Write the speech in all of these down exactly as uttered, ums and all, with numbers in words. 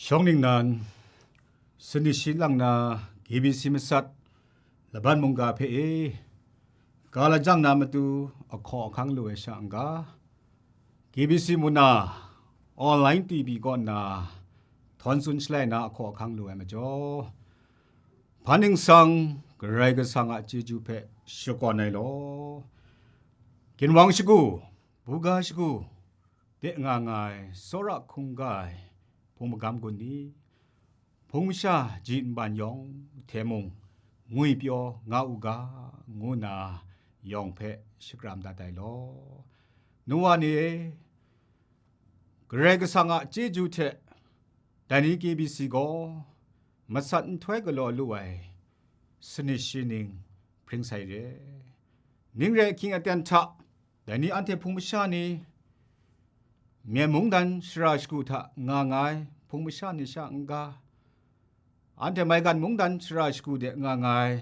Shawng ningnan, sanit shi lang na K B C masat laban mungga hpe e, ga lajang na matu ahkaw ahkang lu ai sha n-ga, K B C muna online T V kaw nna htawn tsun shalai na ahkaw ahkang lu ai majaw, hpa ningsang Karai Kasang a chyeju hpe shakawn ai law, ginwang shagu, buga shagu, de nga nga ai, tsawra hkungga ai, hpung magam gun ni, hpung masha ji nban yawng hte mung ngwi pyaw nga u ga, ngu nna yawng hpe shakram dat ai law. Nu wa ni e, Karai Kasang a chyeju hte dai ni K B C gaw masat nhtoi galaw lu ai sanit shi ning hpring sai re. Ning re ahkying aten hta, dai ni anhte hpung masha ni, Myen mungdan shara shagu hta nga nga ai hpung masha ni sha n-ga, anhte maigan mungdan shara shagu de nga nga ai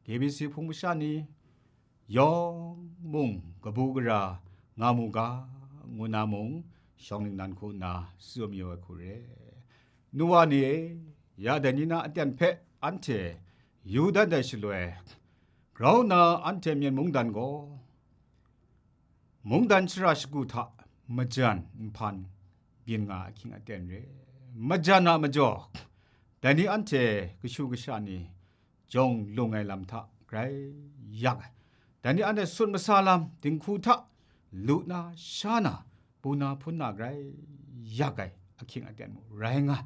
K B C hpung masha ni yawng mung kabu gara nga mu ga, ngu na mung shawng ningnan hku nna tsun mayu ai hku re. Nu wa ni e, ya dai ni na aten hpe anhte yu dat ai shaloi, grau nna anhte Myen mungdan gaw mungdan shara shagu hta majan nhpan byin nga ahkying aten re. Majan a majaw, dai ni anhte kashu kasha ni jawng lung ai lam hta grai yak ai. Dai ni anhte sut masa lam dinghku hta lu na, sha na, bu na, hpun na grai yak ai ahkying aten mung rai nga ai.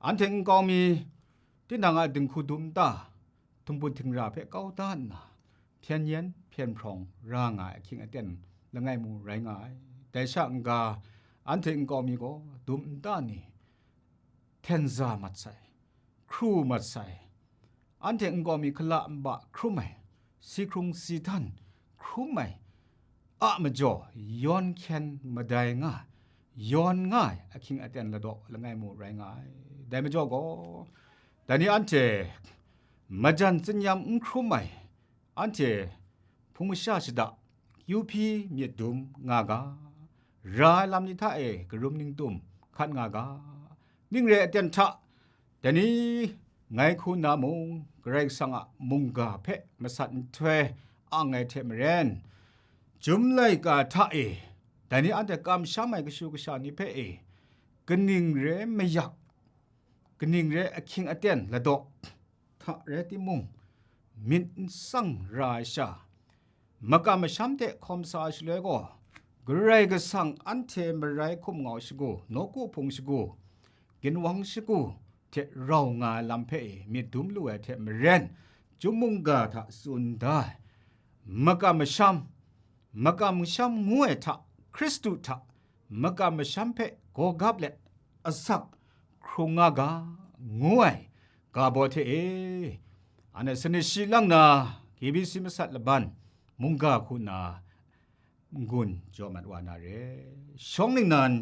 Anhte nkau mi tinang a dinghku dum nta, htingpun htingra hpe kau da nna, hpyen yen hpyen hprawng ra nga ai ahkying aten langai mung rai nga ai. Dai sha n-ga, anhte nkau mi gaw dum nta ni hten za mat sai, hkru mat sai, anhte nkau mi hkala nba hkrum ai, si hkrung si htan hkrum ai a majaw, yawn hkyen madai nga, yawn nga ai ahkying aten ladaw langai mung rai nga ai. Dai majaw gaw, dai ni anhte majan tsinyam n hkrum ai, anhte hpung masha shada, kyu hpyi myit dum nga ga, ra ai lam ni hta e karum ningtum hkat nga ga, ning re aten hta, dai ni ngai hku nna mung, Karai Kasang a mungga hpe masat nhtoi ang ai hte maren, Chyum laika hta e, dai ni anhte kamsham ai kashu kasha ni hpe e, kaning re mayak, kaning re ahkying aten ladaw hta rai timung, myit n tsang ra ai sha, makam masham hte hkawm sa ai shaloi gaw, Karai Kasang anhte marai hkum ngau shagu, nawku hpung shagu, ginwang shagu hte rau nga ai lam hpe e myit dum lu ai hte maren, Chyum mungga hta tsun da ai, makam masham, makam masham ngu ai hta, Hkristu hta makam masham hpe gawgap let asak hkrung nga ga, ngu ai ga baw hte e, anhte sanit shi lang na K B C masat laban mungga hku nna n-gun jaw mat wa na re. Shawng ningnan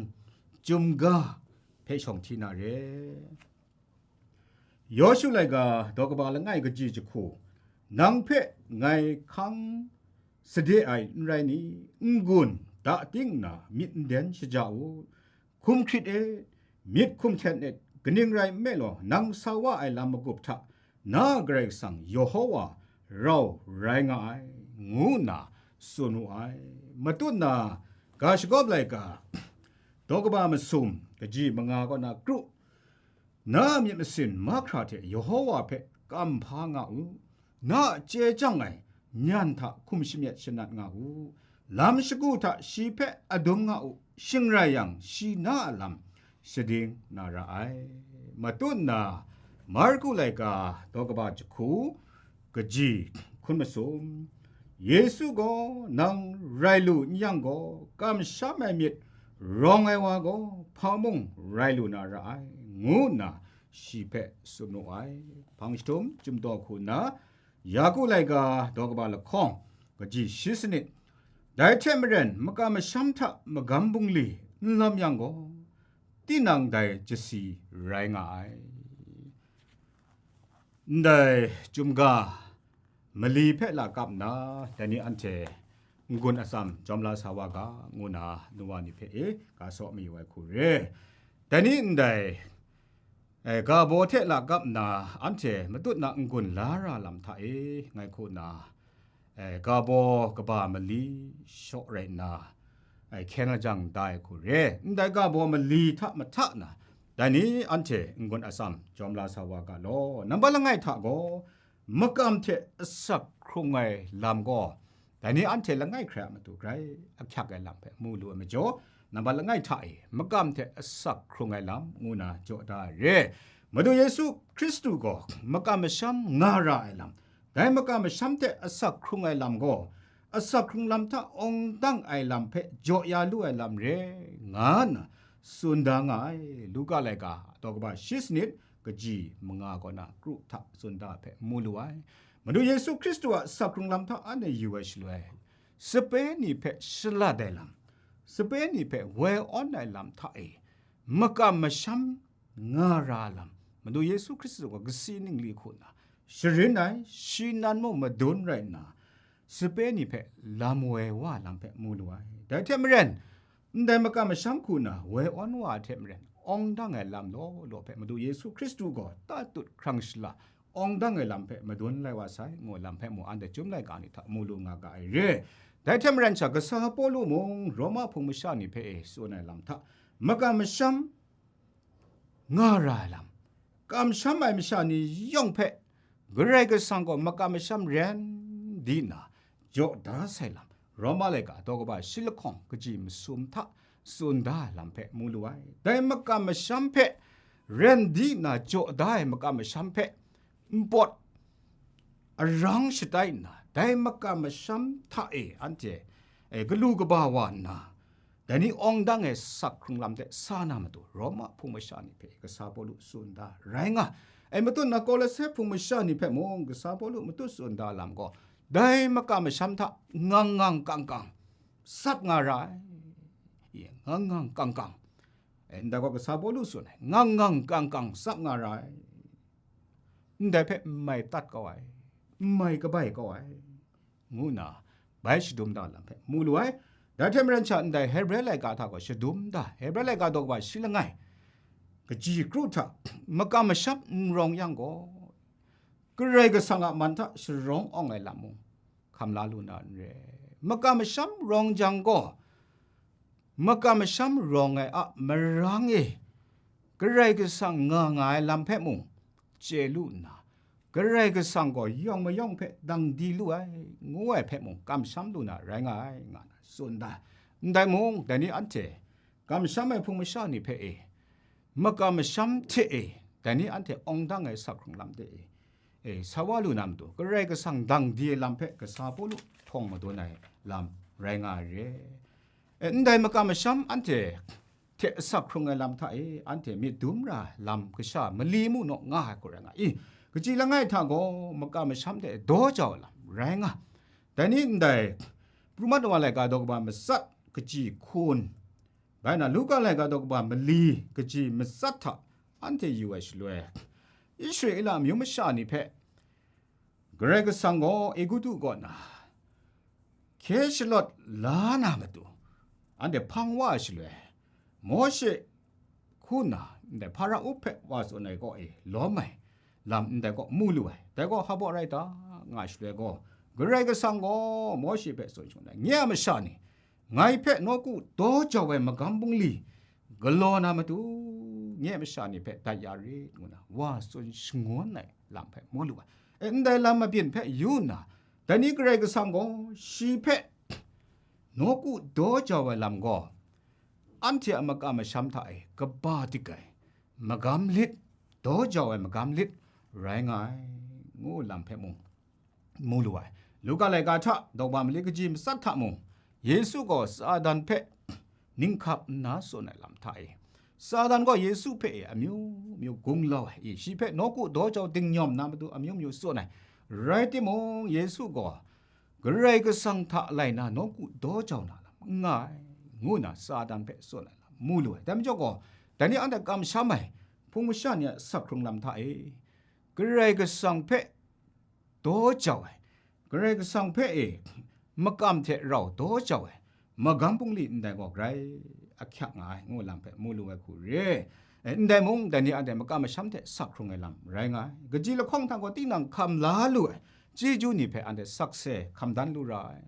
Chyum ga hpe shawng hti na re. Yawshu laika daw kaba langai kaji jahku, nang hpe ngai hkang sade ai n rai ni? N-gun da ting nna myit n den shaja u. Hkum hkrit et, myit hkum hkyen et, kaning rai nme law, nang sa wa ai lam magup hta na Karai Kasang Yehova rau rai nga ai, ngu nna tsun wu ai. Matut na ga shagawp laika daw kaba masum kaji manga kaw na kru, na myit masin mahkra hte Yehova hpe kam hpa nga u. Na a chye chyang ai nyan hta hkum shamyet shanat nga u. Lam shagu hta shi hpe adum nga u, shing rai yang, shi na a lam shading na ra ai. Matut na Marku laika daw kaba jahku, kaji hkun masum, Yesu gaw nang rai lu n yang gaw, kamsham ai myit rawng ai wa gaw hpa mung rai lu na ra ai, ngu nna shi hpe tsun wu ai. Hpang jahtum chyum daw hku nna, Yaku laika daw kaba lahkawng, kaji shi sanit, dai hte maren makam masham hta magam bungli n lam yang gaw, tinang dai jasi rai nga ai. Ndai chyum ga mali hpe lakap nna, dai ni anhte n-gun atsam jawm la sa wa ga, ngu nna nu wa ni hpe e ga saw mayu ai hku re. Dai ni ndai E, ga baw hte lakap nna, anhte matut na n-gun la ra lam hta e, ngai hku nna, e, ga baw kaba mali shaw rai nna, e, hkyen lajang da ai hku re. Ndai ga baw mali hta mahta na, dai ni anhte n-gun atsam jawm la sa wa ga law. Nambat langai hta gaw, makam hte asak hkrung ai lam gaw, dai ni anhte langai hkrai a matu grai ahkyak ai lam hpe mu lu ai majaw, nambat langai hta e, makam hte asak hkrung ai lam ngu na jaw da ai re. Madu Yesu Hkristu gaw makam masham nga ra ai lam, dai makam masham hte asak hkrung ai lam gaw, asak hkrung lam hta awng dang ai lam hpe jaw ya lu ai lam re, nga nna tsun da nga ai. Luka laika daw kaba shi sanit, kaji manga kaw na kru hta tsun da hpe mu lu ai. Madu Yesu Hkristu a asak hkrung lam hta anhte yu ai shaloi, sape ni hpe shalat ai lam, sape ni hpe woi awn ai lam hta e, makam masham nga ra lam, Madu Yesu Hkristu gaw kasi ningli hku nna sharin ai, shi nan mung madun rai nna, sape ni hpe lam woi wa lam hpe mu lu ai. Dai hte maren, ndai makam masham hku na woi awn wa ai hte maren, awng dang ai lam law law hpe Madu Yesu Hkristu gaw tatut hkrang shala awng dang ai lam hpe madun lai wa sai, ngu lam hpe mung anhte Chyum laika ni hta mu lu nga ga ai re. Dai hte maren sha, kasa Pawlu mung Roma hpung masha ni hpe e tsun ai lam hta, makam masham nga ra ai lam, kamsham ai masha ni yawng hpe Karai Kasang gaw makam masham ren di nna jaw da sai lam, Roma laika daw kaba shi lahkawng kaji masum hta tsun da ai lam hpe mu lu ai. Dai makam masham hpe ren di nna jaw da ai makam masham hpe npawt arang shatai nna, dai makam masham hta e anhte, e, galu kaba wa nna, dai ni awng dang ai sak hkrung lam de sa na matu, Roma hpung masha ni hpe kasa Pawlu tsun da rai nga ai. Matut na Kolose hpung masha ni hpe mung kasa Pawlu matut tsun da lam gaw, dai makam masham hta ngang ngang kang kang tsap nga ra ai. Ye, ngang ngang kang kang. E, ndai gaw kasa Pawlu tsun ai, ngang ngang kang kang tsap nga ra ai. Ndai hpe n mai tat kau ai, n mai kabai kau ai, ngu nna bai shadum da lam hpe mu lu ai. Dai hte maren sha ndai Hebre laika hta gaw shadum da, Hebre laika daw kaba shi langai, kaji kru hta, makam masham n rawng yang gaw, Karai Kasang a man hta sharawng awng ai lam mung hkam la lu na n re. Makam masham rawng jang gaw, makam masham rawng ai a marang e Karai Kasang nga nga ai lam hpe mung chye lu nna, Karai Kasang gaw yawng mayawng hpe dang di lu ai, ngu ai hpe mung kamsham lu na rai nga ai, nga na tsun da. Ndai mung, dai ni anhte kamsham ai hpung masha ni hpe e, makam masham hte e, dai ni anhte awng dang ai sak hkrung lam de e, e, sa wa lu na matu, Karai Kasang dang di ai lam hpe kasa Pawlu htawng madun ai lam rai nga ai re. E, ndai makam masham anhte hte asak hkrung ai lam hta e, anhte myit dum ra lam kasha mali mu naw nga ai hku rai nga i, kaji langai hta gaw makam masham hte daw jau ai lam rai nga. Dai ni ndai, Pru mat wa laika daw kaba matsat kaji hkun, bai na Luka laika daw kaba mali kaji matsat hta anhte yu ai shaloi, Israela amyu masha ni hpe Karai Kasang gaw Egutu kaw na hkye shalawt la na matu, anhte hpang wa ai shaloi, Mawshe hku nna ndai Hparao hpe wa tsun ai kaw e lawm ai lam ndai kaw mu lu ai. Dai gaw hpa baw rai ta nga ai shaloi gaw, Karai Kasang gaw Mawshe hpe tsun shangun ai, nye a masha ni, ngai hpe nawku daw jau ai magam bungli galaw na matu, nye masha ni hpe dat ya rit, ngu na wa tsun shangun ai lam hpe mu lu ai. E, ndai lam mabyin hpe yu nna, dai ni Karai Kasang gaw shi hpe nawku daw jau ai lam gaw, anhte a makam masham hta e kaba dik ai magam lit, daw jau ai magam lit rai nga ai, ngu lam hpe mung mu lu ai. Luka laika hta daw kaba mali kaji matsat hta mung, Yesu gaw Satan hpe ninghkap nna tsun ai lam hta e, Satan gaw Yesu hpe e amyu myu gunglau ai, i, shi hpe nawku daw jau dingnyawm na matu amyu myu tsun ai. Rai timung, Yesu gaw Karai Kasang hta lai na nawku daw jau na lam n nga ai, ngu na Satan hpe tsun ai lam mu lu ai. Dai majaw gaw, dai ni anhte kamsham ai hpung masha ni a asak hkrung lam hta e, Karai Kasang hpe daw jau ai, Karai Kasang hpe e makam hte rau daw jau ai magam bungli ndai gaw grai ahkyak nga ai, ngu lam hpe mu lu ai hku re. E, ndai mung, dai ni anhte makam masham hte sak hkrung ai lam rai nga ai. Kaji lahkawng hta gaw tinang hkam la lu ai chyeju ni hpe anhte sakse hkam dan lu ra ai.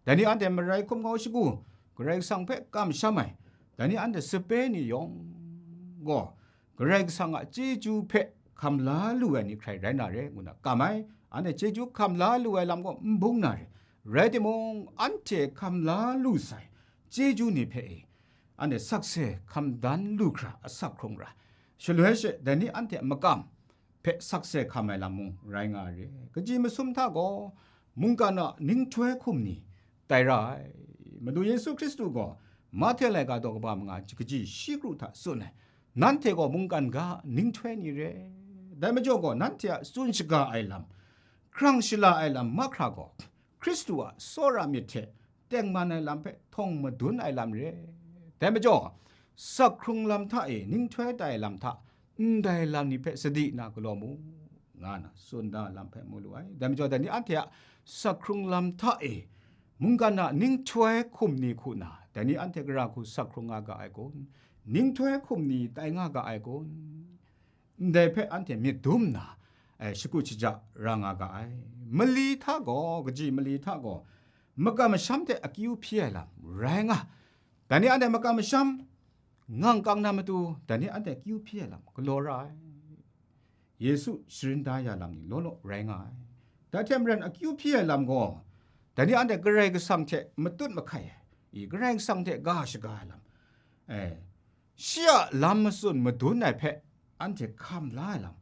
Dai ni anhte marai hkum kau shagu, Karai Kasang hpe kamsham ai, dai ni anhte sape ni yawng gaw, Karai Kasang a chyeju hpe hkam la lu ai ni hkrai rai na re, ngu na kam ai. Anhte chyeju hkam la lu ai lam gaw n bung na re, rai timung, anhte hkam la lu sai chyeju ni hpe e, anhte sakse hkam dan lu hkra asak hkrung ra. Shaloi she, dai ni anhte a makam hpe sakse hkam ai lam mung rai nga ai re. Kaji masum hta gaw, mungkan a ninghtoi hkum ni tai ra ai. Madu Yesu Hkristu gaw, Mahte laika daw kaba manga kaji shi kru hta tsun ai, nanhte gaw mungkan ga a ninghtoi ni re. Dai majaw gaw, nanhte a tsun shaga ai lam, hkrang shala ai lam mahkra gaw, Hkristu a tsawra myit hte tengman ai lam hpe htawng madun ai lam re. Dai majaw, sak hkrung lam hta e ninghtoi tai lam hta, ndai lam ni hpe sadi na galaw mu, nga na tsun da lam hpe mu lu ai. Dai majaw, dai ni anhte a sak hkrung lam hta e mungkan a ninghtoi hkum ni hku na, dai ni anhte gara hku sak hkrung nga ga ai kun? Ninghtoi hkum ni tai nga ga ai kun? Ndai hpe anhte myit dum nna, eh, shakut shaja ra nga ga ai. Mali hta gaw, kaji mali hta gaw, makam masham hte akyu hpyi ai lam rai nga. Dai ni anhte makam masham ngang kang na matu, dai ni anhte akyu hpyi ai lam galaw ra ai. Yesu sharin da ya lam ni law law rai nga ai. Dai hte maren, akyu hpyi ai lam gaw, dai ni anhte Karai Kasang hte matut mahkai ai, i, Karai Kasang hte ga shaga ai lam, eh, shi a lam matsun madun ai hpe anhte hkam la ai lam,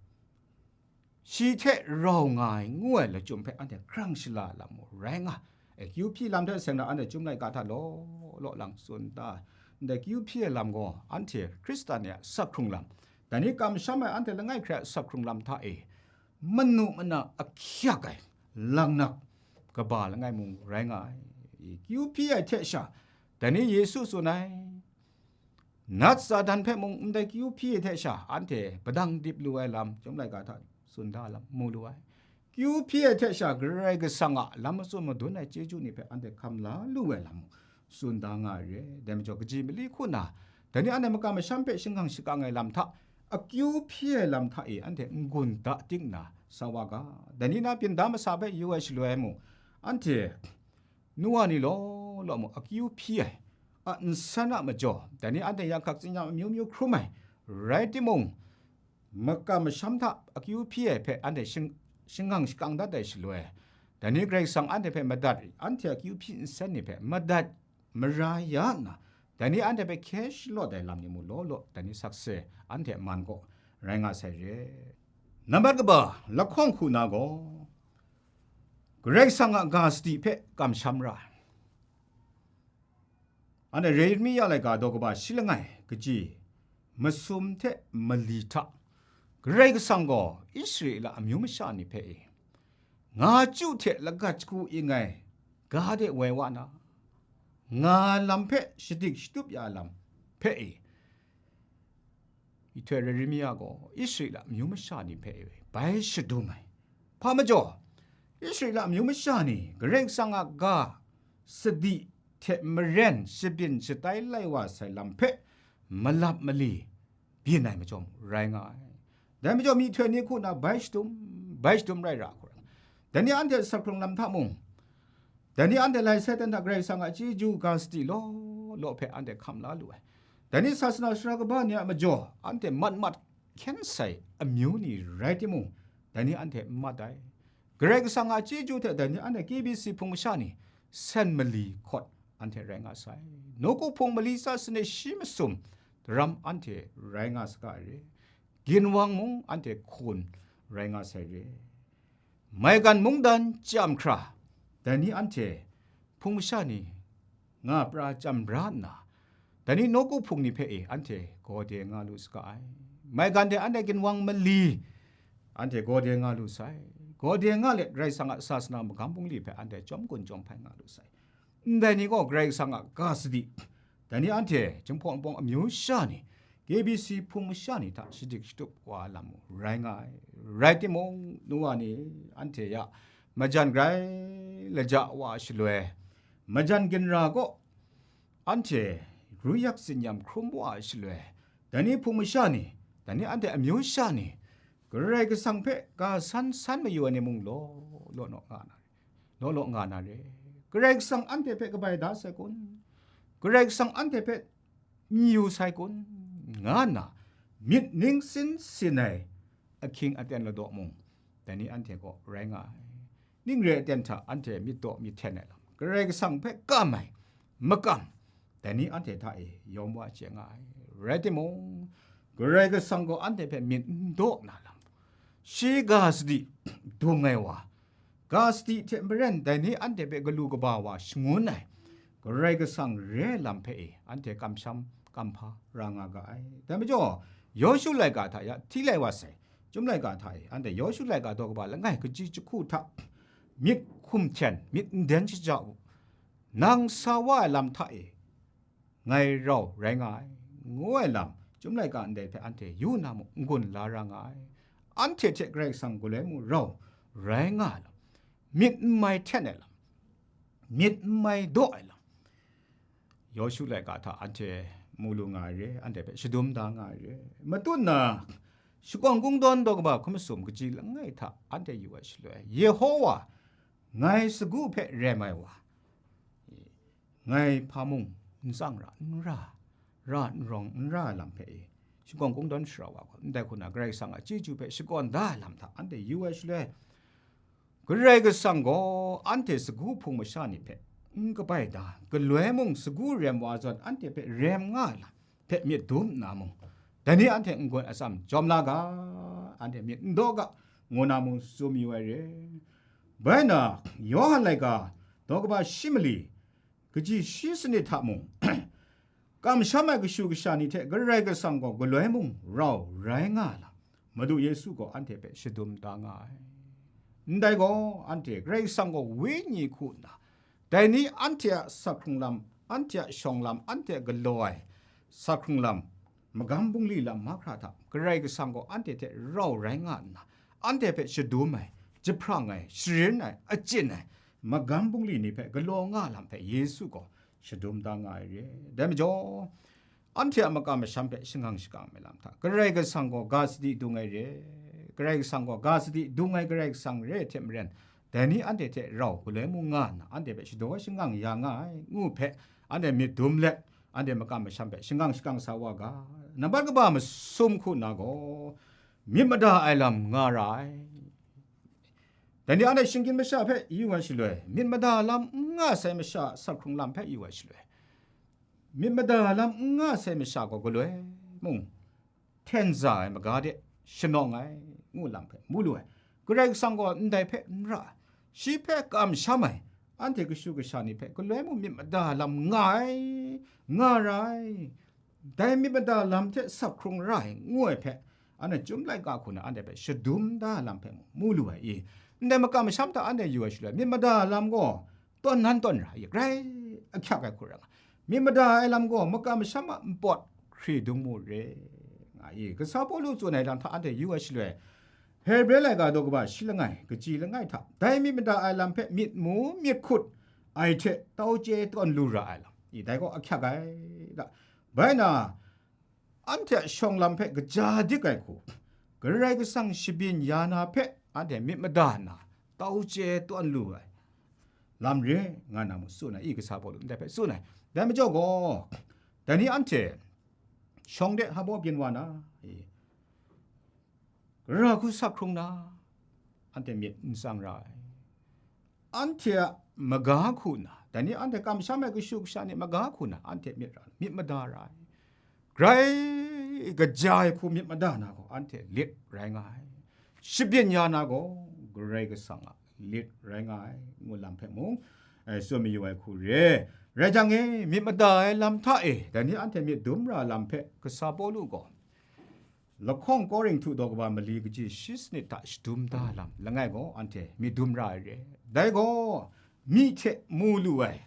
shi hte rau nga ai ngu ai lachyum hpe anhte hkrang shala ai lam mung rai nga. E, kyu hpyi lam hte seng na anhte Chyum laika hta law law lang tsun da ai. Ndai kyu hpyi ai lam gaw, anhte Hkristan ni a sak hkrung lam, dai ni kamsham ai anhte langai hkrai a sak hkrung lam hta e, manu mana ahkyak ai, laknak kaba langai mung rai nga ai. Kyu hpyi ai hte sha, dai ni Yesu tsun ai, nat Satan hpe mung ndai kyu hpyi ai hte sha, anhte padang dip lu ai lam, Chyum laika hta tsun da lam, mu lu ai. Kyu hpyi ai hte sha, Karai Kasang a lam matsun madun ai chyeju ni hpe anhte hkam la lu ai lam mung tsun da nga ai re. Dai majaw, kaji mali hku na, dai ni anhte makam masham hpe shingang shakang ai lam hta, akyu hpyi ai lam hta e anhte n-gun da ting nna sa wa ga. Dai ni na byin da masa hpe yu ai shaloi mung, anhte nu wa ni law law mung akyu hpyi ai, a nsan a majaw, dai ni anhte yakhak tsinyam amyu myu hkrum ai, rai timung, makam masham hta akyu hpyi ai hpe anhte shing-, shingang shakang dat ai shaloi, dai ni Karai Kasang anhte hpe madat, anhte akyu hpyi nsen ni hpe madat mara ya nna, dai ni anhte hpe hkye shalawt ai lam ni mung law law, dai ni sakse anhte a man kaw rai nga sai re. Nambat kaba lahkawng hku na gaw, Karai Kasang a ga sadi hpe kamsham ra ai. Anhte Yeremia laika daw kaba shi langai kaji masum hte mali hta, Karai Kasang gaw Israela amyu masha ni hpe e, nga chyu hte lagat shagu ing ai ga de woi wa na, nga lam hpe shadik shatup ya lam hpe e, Myihtoi Yeremia gaw Israela amyu masha ni hpe bai shadum ai. Hpa majaw, Israela amyu masha ni Karai Kasang a ga sadi hte maren shabyin shatai lai wa sai lam hpe malap mali byin ai machyawm rai nga ai. Dai majaw, myihtoi ni hku na bai shadum, bai shadum rai ra hku rai. Dai ni anhte sak hkrung lam hta mung, dai ni anhte lai sai dan hta Karai Kasang a chyeju ga sadi law law hpe anhte hkam la lu ai. Dai ni sasana sara kaba ni a majaw anhte mat mat hkyen sai amyu ni rai timung, dai ni anhte n mat ai. Karai Kasang a chyeju hte dai ni anhte K B C hpung masha ni sen mali hkawt anhte rai nga sai. Nawku hpung mali tsa sane shi masum daram anhte rai nga saga ai re. Ginwang mung anhte hkun rai nga sai re. Maigan mungdan chyam hkra, dai ni anhte hpung masha ni nga pra chyam bra nna, dai ni nawku hpung ni hpe e anhte gawde nga lu saga ai. Maigan de anhte ginwang mali anhte gawde nga lu sai. Gawde nga let Karai Kasang a sasana magam bungli hpe anhte chyawm gun chyawm hpai nga lu sai. Ndai ni gaw Karai Kasang a ga sadi, dai ni anhte Jinghpaw Wunpawng amyu sha ni, K B C hpung masha ni hta shadik shatup wa lam rai nga ai. Rai timung, nu wa ni, anhte ya majan grai laja wa shaloi, majan ginra gaw anhte ruyak tsinyam hkrum wa shaloi, dai ni hpung masha ni, dai ni anhte amyu sha ni, Karai Kasang hpe ga san san mayu ai ni mung law law naw nga na re, law law nga na re. Karai Kasang anhte hpe kabai da sai kun? Karai Kasang anhte hpe n yu sai kun? Nga nna myit ning sin sin ai ahkying aten ladaw mung, dai ni anhte kaw rai nga ai. Ning re ai aten hta anhte myit daw myit hten ai lam, Karai Kasang hpe kam ai, makam, dai ni anhte hta e yawm wa chye nga ai. Rai timung, Karai Kasang gaw anhte hpe myit n daw na lam, shi ga sadi dung ai wa, ga sadi hte maren dai ni anhte hpe galu kaba wa shangun ai Karai Kasang re ai lam hpe e anhte kamsham kamhpa ra nga ga ai. Dai majaw, Yawshu laika hta ya hti lai wa sai, Chyum laika hta e anhte Yawshu laika daw kaba langai kaji jahku hta myit hkum hten, myit n den shaja u, nang sa wa ai lam hta e ngai rau rai nga ai, ngu ai lam, Chyum laika ndai hpe anhte yu na mung, n-gun la ra nga ai. Anhte hte Karai Kasang galoi mung rau rai nga ai lam, myit n mai hten ai lam, myit n mai daw ai lam, Yawshu laika hta anhte mu lu nga ai re, anhte hpe shadum da nga ai re. Matut na, shakawn kungdawn daw kaba hkum masum kaji langai hta anhte yu ai shaloi, Yehowa, ngai sagu hpe rem ai wa, ngai hpa mung n tsang ra, n ra, ra n rawng n ra ai lam hpe e, shakawn kungdawn shara wa gaw, ndai hku na Karai Kasang a chyeju hpe shakawn da ai lam hta anhte yu ai shaloi, Karai Kasang gaw anhte sagu hpung masha ni hpe n kabai da, galoi mung sagu rem wa zawn anhte hpe rem nga ai lam hpe myit dum nna mung, dai ni anhte n-gun atsam jawm la ga, anhte myit n daw ga, ngu na mung tsun mayu ai re. Bai na, Yawhan laika daw kaba shi mali, kaji shi sanit hta mung, kamsham ai kashu kasha ni hte Karai Kasang gaw galoi mung rau rai nga ai lam, Madu Yesu gaw anhte hpe shadum da nga ai. Ndai gaw, anhte Karai Kasang gaw Wenyi hku nna, dai ni anhte a sak hkrung lam, anhte a shawng lam, anhte a galaw ai sak hkrung lam, magam bungli lam mahkra hta Karai Kasang gaw anhte hte rau rai nga nna, anhte hpe shadum ai, jahprang ai, sharin ai, achyin ai, magam bungli ni hpe galaw nga lam hpe Yesu gaw shadum da nga ai re. Dai majaw, anhte a makam masham hpe shangang shakang ai lam hta, Karai Kasang gaw ga sadi dung ai re, Karai Kasang gaw ga sadi dung ai Karai Kasang re ai hte maren, dai ni anhte hte rau galoi mung nga nna, anhte hpe shadaw shangang ya nga ai, ngu hpe, anhte myit dum let, anhte makam masham hpe shangang shakang sa wa ga, nambat kaba masum hku na gaw, myit mada ai lam nga ra ai. Dai ni anhte shinggyim masha hpe yu ai shaloi, myit mada lam n nga sai masha a sak hkrung lam hpe yu ai shaloi, myit mada lam n nga sai masha gaw galoi mung, hten za ai maga de shanawng ai, ngu lam hpe mu lu ai. Karai Kasang gaw ndai hpe n ra ai, shi hpe kamsham ai, anhte kashu kasha ni hpe galoi mung myit mada lam nga ai, nga ra ai. Dai myit mada lam hte sak hkrung ra ai, ngu ai hpe, anhte Chyum laika hku na anhte hpe shadum da ai lam hpe mung mu lu ai i? Ndai makam masham hta anhte yu ai shaloi, myit mada lam gaw tawn nan tawn ra ai, grai ahkyak ai hku ra nga. Myit mada ai lam gaw makam masham a npawt hkri dung mu re, nga i? Kasa Pawlu tsun ai lam hta anhte yu ai shaloi, Hebre laika daw kaba shi langai, kaji langai hta, dai myit mada ai lam hpe myit mu myit hkut ai hte tau chye tawn lu ra ai lam, i, dai gaw ahkyak ai da. Bai na, anhte a shawng lam hpe kaja dik ai hku, Karai Kasang shabyin ya na hpe anhte myit mada nna, tau chye tawn lu ai lam re, nga na mung tsun ai, i, Kasa Pawlu ndai hpe tsun ai. Dai majaw gaw, dai ni anhte shawng de hpa baw byin wa na, i, gara hku sak hkrung na, anhte myit n tsang ra ai. Anhte a maga hku na, dai ni anhte kamsham ai kashu kasha ni maga hku na, anhte myit ra, myit mada ra ai. Grai kaja ai hku myit mada na gaw, anhte lit rai nga ai. Shabyin ya na gaw, Karai Kasang a lit rai nga ai, ngu lam hpe mung, eh, tsun mayu ai hku re. Rai jang e, myit mada ai lam hta e, dai ni anhte myit dum ra lam hpe Kasa Pawlu gaw, lahkawng Korinhtu daw kaba mali kaji shi sanit hta shadum da lam langai gaw, anhte myit dum ra ai re. Dai gaw, myi hte mu lu ai,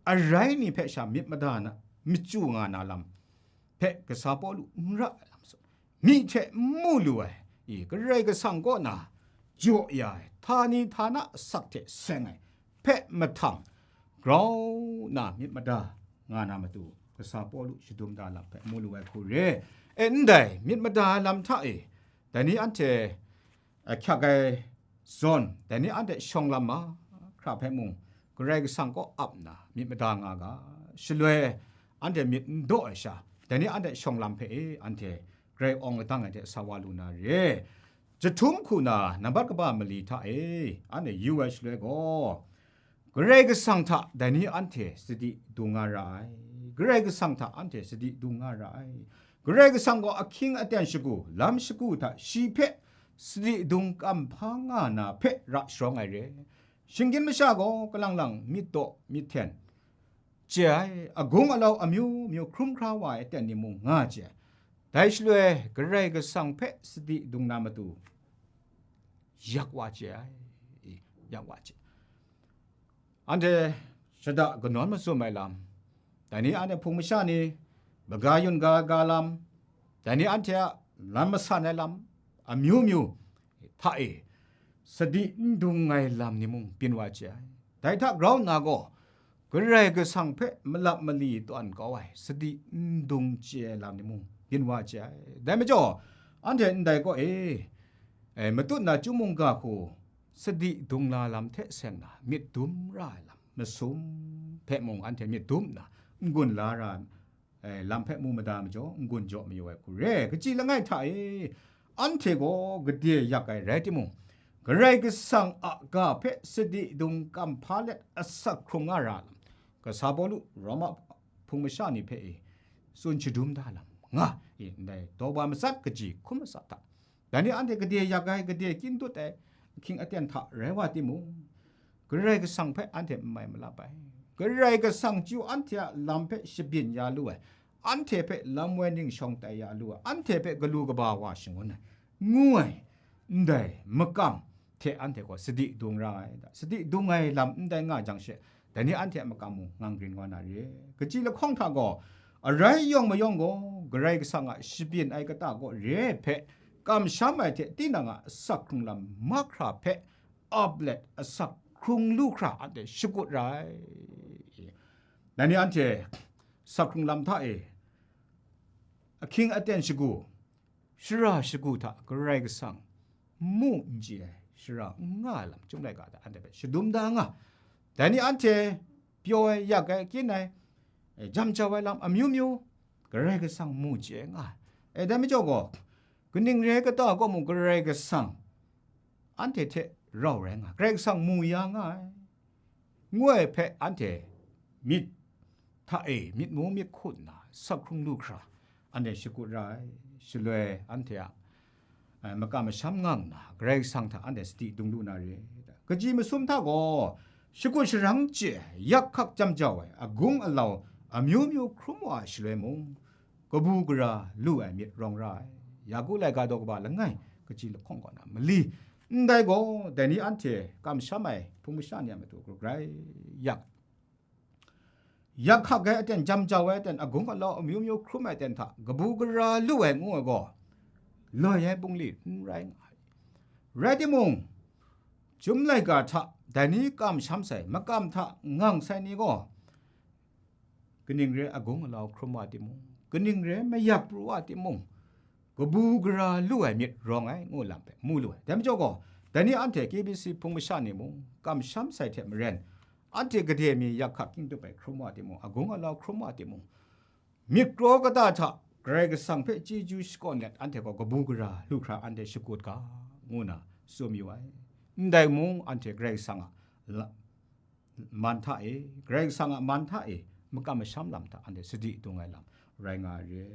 arai ni hpe sha myit mada na, machyu nga na lam hpe Kasa Pawlu n ra ai lam tsun. Myi hte n mu lu ai, i, Karai Kasang kaw na jaw ya ai, htani htana asak hte seng ai hpe mahtang, grau na myit mada nga na matu, kasa Pawlu shadum da lam hpe mu lu ai hku re. E, ndai myit mada ai lam hta e, dai ni anhte ahkyak ai zawn, dai ni anhte shawng lam mahkra hpe mung, Karai Kasang kaw ap nna myit mada nga ga, shaloi anhte myit n daw ai sha, dai ni anhte shawng lam hpe e anhte grai awng ladang ai hte sa wa lu na re. Jahtum hku na nambat kaba mali hta e anhte yu ai shaloi gaw, Karai Kasang hta dai ni anhte sadi dung nga ra ai. Karai Kasang hta anhte sadi dung nga ra ai. Karai Kasang gaw ahkying aten shagu, lam shagu hta shi hpe sadi dung kamhpa nga na hpe ra sharawng ai re. Shinggyim masha gaw kalang lang myit daw myit hten chye ai, agung alau amyu myu hkrum hkra wa ai aten ni mung nga chye ai. Dai shaloi Karai Kasang hpe sadi dung na matu yak wa chye ai, yak wa chye. Anhte shada kanawn mazum ai lam, dai ni anhte hpung masha ni, maga yun ga ga lam, dai ni anhte a lam masan ai lam, amyu myu hta e, sadi n dung ai lam ni mung byin wa chye ai. Dai hta grau nna gaw, Karai Kasang hpe malap mali tawn kau ai, sadi n dung chye ai lam ni mung byin wa chye ai. Dai majaw, anhte ndai kaw e, e, matut na chyum mungga hku, sadi dung la lam hte seng na myit dum ra ai lam masum hpe mung anhte myit dum nna n-gun la ra ai lam hpe mu mada majaw, n-gun jaw mayu ai hku re ai. Kaji langai hta e, anhte gaw gade yak ai rai timung, Karai Kasang a ga hpe sadi dung kamhpa let asak hkrung nga ra lam, kasa Pawlu Roma hpung masha ni hpe e tsun shadum da lam nga e, ndai daw ba matsat kaji hkum matsat hta, dai ni anhte gade yak ai, gade kyin dut ai ahkying aten hta rai wa timung, Karai Kasang hpe anhte n mai malap ai. Karai Kasang chyu anhte a lam hpe shabyin ya lu ai, anhte hpe lam woi ning shawng tai ya lu ai, anhte hpe galu kaba wa shangun ai, ngu ai, ndai makam hte anhte gaw sadi dung ra ai. Sadi dung ai lam ndai nga jang she, dai ni anhte a makam mung ngang rin nga na re. Kaji lahkawng hta gaw, arai yawng mayawng gaw, Karai Kasang a shabyin ai kata kaw re ai hpe, kamsham ai hte tinang a asak hkrung lam mahkra hpe ap let asak hkrung lu hkra anhte shakut ra ai. Dai ni anhte asak hkrung lam hta e, ahkying aten shagu, shara shagu hta Karai Kasang mu n chye ai, shara n nga ai lam chyum laika hta anhte hpe shadum da nga. Dai ni anhte pyaw ai, yak ai, kyin ai, e, jam jau ai lam amyu myu Karai Kasang mu chye nga ai. E, dai majaw gaw, kaning re ai kata gaw mung Karai Kasang anhte hte rau rai nga ai, Karai Kasang mu ya nga ai, ngu ai hpe anhte myit hta e myit mu myit hku nna asak hkrung lu hkra anhte shakut ra ai. Shaloi anhte a, eh, makam masham nga nna Karai Kasang hta anhte sadi dung lu na re. Kaji masum hta gaw shakut sharang chye ai, yak hkak jam jau ai, agung alau amyu myu hkrum wa ai shaloi mung, kabu gara lu ai myit rawng ra ai. Yaku laika daw kaba langai kaji lahkawng kaw na mali. Ndai gaw, dai ni anhte kamsham ai hpung masha ni a matu grai yak, yak hkak ai aten, jam jau ai aten, agung alau amyu myu hkrum ai aten hta kabu gara lu ai ngu ai gaw, loi ai bungli n rai nga ai. Rai timung, chyum laika hta dai ni kamsham sai, makam hta ngang sai ni gaw, kaning re ai agung alau hkrum wa timung, kaning re ai mayak pru wa timung, kabu gara lu ai myit rawng ai ngu lam hpe mu lu ai. Dai majaw gaw, dai ni anhte K B C hpung masha ni mung, kamsham sai hte maren, anhte gade mi yak hkak kyin dut ai hkrum wa timung, agung alau hkrum wa timung, myit kraw kata hta Karai Kasang hpe chyeju shakawn let anhte gaw kabu gara lu hkra anhte shakut ga, ngu na tsun yu ai. Ndai mung anhte Karai Kasang a la-, man hta e, Karai Kasang a man hta e, makam masham lam hta anhte sadi dung ai lam rai nga ai re.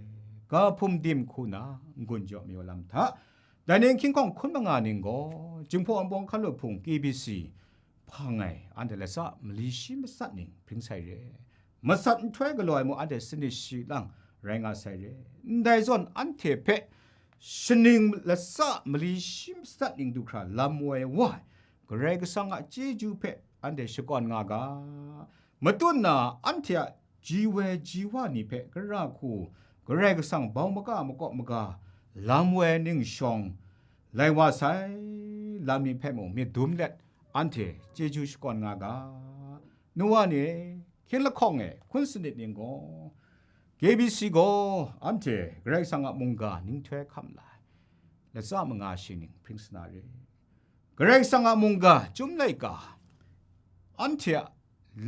Ga hpum dim hku na n-gun jaw mayu lam hta, dai ning hkying hkawng hkun manga ning gaw, Jinghpaw Wunpawng Hkalup Hpung K B C hpang ai, anhte latsa mali shi matsat ning hpring sai re. Matsat nhtoi galaw ai mung anhte sanit shi lang rai nga sai re. Ndai zawn anhte hpe shaning latsa mali shi matsat ning du hkra lam woi wa ai, Karai Kasang a chyeju hpe anhte shakawn nga ga. Matut na anhte a ji woi ji wa ni hpe gara hku Karai Kasang bau maka makawp maga lam woi ning shawng lai wa sai lam ni hpe mung myit dum let anhte chyeju shakawn nga ga. Nu wa ni e, hkying lahkawng e hkun sanit ning gaw, K B C gaw anhte Karai Kasang a mungga ninghtoi hkam la ai latsa manga shi ning hpring sa na re. Karai Kasang a mungga chyum laika anhte a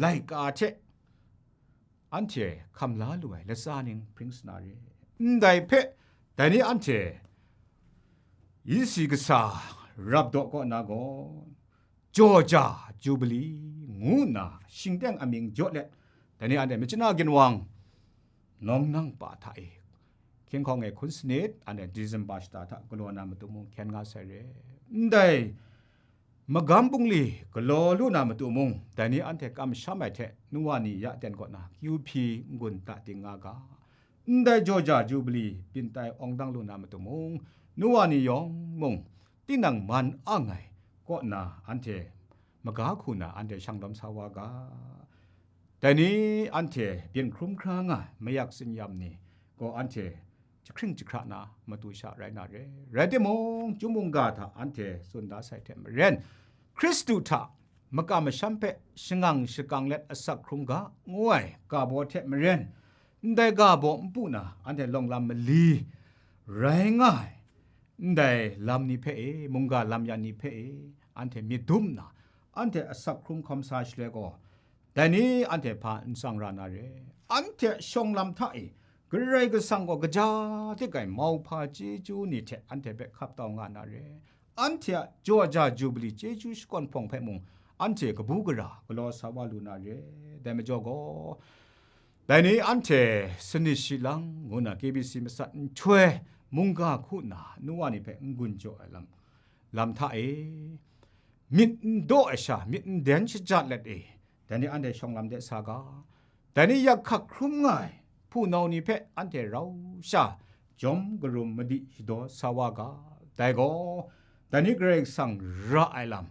laika hte anhte hkam la lu ai latsa ning hpring sa na re. Ndai hpe, dai ni anhte Isi kasa rap daw kaw na gaw, Jaw ja Jubili ngu nna shingteng amying jaw let, dai ni anhte machyin a ginwang nawng nang pa hta e, hkying hkawng e hkun sanit, anhte December shata hta galaw na matu mung hkyen nga sai re. Ndai magam bungli galaw lu na matu mung, dai ni anhte kamsham ai hte nu wa ni ya ten kaw na kyu hpyi n-gun ta ting nga ga. Ndai jaw ja Jubili byin tai awng dang lu na matu mung, nu wa ni yawng mung, tinang man ang ai kaw na anhte maga hku na anhte shang lawm sa wa ga. Dai ni anhte byin hkrum hkra nga ai mayak tsinyam ni gaw anhte jahkring jahkra na matu sha rai na re. Rai timung, chyum mungga hta anhte tsun da sai hte maren, Hkristu hta makam masham hpe shangang shakang let asak hkrum ga, ngu ai ga baw hte maren, ndai ga baw npu na anhte lawng lam mali rai nga ai, ndai lam ni hpe e, mungga lam yan ni hpe e, anhte myit dum nna, anhte asak hkrum hkawm sa shaloi gaw, dai ni anhte hpa n tsang ra na re. Anhte shawng lam hta e, Karai Kasang gaw kaja dik ai mauhpa chyeju ni hte anhte hpe hkap tau nga na re. Anhte a jaw ja Jubili chyeju shakawn hpawng hpe mung, anhte kabu gara galaw sa wa lu na re. Dai majaw gaw, dai ni anhte sanit shi lang ngu na K B C matsat nhtoi mungga hku nna nu wa ni hpe n-gun jaw ai lam, lam hta e, myit n daw ai sha, myit n den shajat let e, dai ni anhte shawng lam de sa ga. Dai ni yak hkak hkrum nga ai hpunau ni hpe anhte rau sha jawm karum madi shadaw sa wa ga. Dai gaw, dai ni Karai Kasang ra ai lam,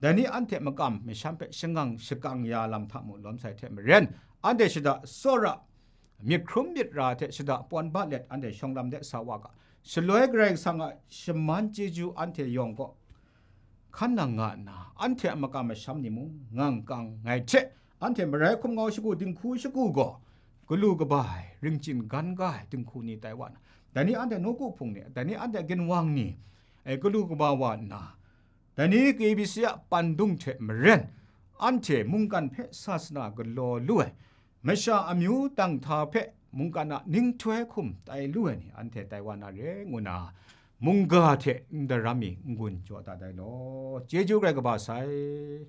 dai ni anhte makam masham hpe shangang shakang ya lam hta mung lawm sai hte maren, anhte shada tsawra, myit hkrum myit ra hte shada pawn ba let anhte shawng lam de sa wa ga. Shaloi Karai Kasang a shaman chyeju anhte yawng kaw hkan nang nga nna, anhte a makam masham ni mung ngang kang ngai hte, anhte marai hkum ngau shagu dinghku shagu gaw, galu kaba ai, ringchin gan ga ai dinghku ni tai wa nna, dai ni anhte nawku hpung ni, dai ni anhte ginwang ni, e, galu kaba wa nna, dai ni K B C a pandung hte maren, anhte mungkan hpe sasana galaw lu ai, masha amyu dang hta hpe mungkan a ninghtoi hkum tai lu ai ni anhte tai wa na re, ngu na mungga hte n daram mi n-gun jaw dat ai law. Chyeju grai kaba sai.